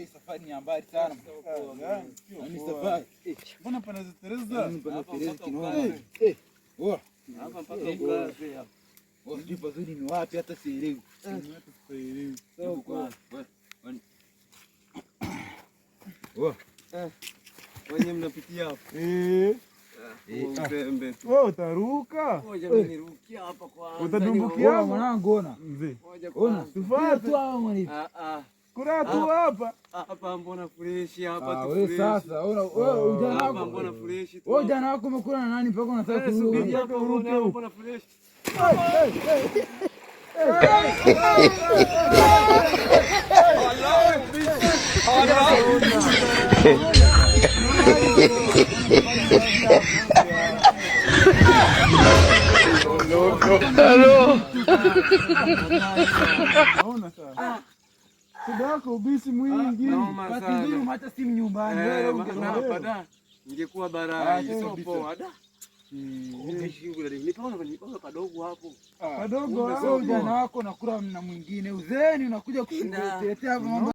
Hii safari ni ya mbali sana. Yaani safari. Mbona panazetereza? Panatereza kinoma. Eh. Oh. Hapa mpaka ukaze hapa. Oh, sijui pazuri ni wapi hata sielewi. Hata sielewi. Oh. Wenye mnapitia hapo. Eh. Uzembe tu. Wewe utaruka. Ngoja mimi nirukie hapa kwanza. Utadumbukia Ona mwanangu, ona. Mzee. Ngoja Ona. kwanza. Tufuate. Tu hao mwana. Ah ah. Kuna tu hapa. Hapa mbona fresh hapa Ah, tu wewe fresh. sasa, ona wewe ujana Hapa wako. mbona fresh tu. Wewe ujana wako umekula na nani mpaka unataka Eh, subiri kuruka? hapa uruke huko. Mbona fresh? Naona sasa. Shida yako ubisi mwingi. Noma Bahati sana. nzuri umeacha simu nyumbani. Eh, Wewe maana hapa da. Ingekuwa baraa Ah, sio kabisa. poa da. Nipaona padogo hapo. Padogo Wewe hapo. ujana wako unakula na mwingine. Uzeeni unakuja kutuletea mambo.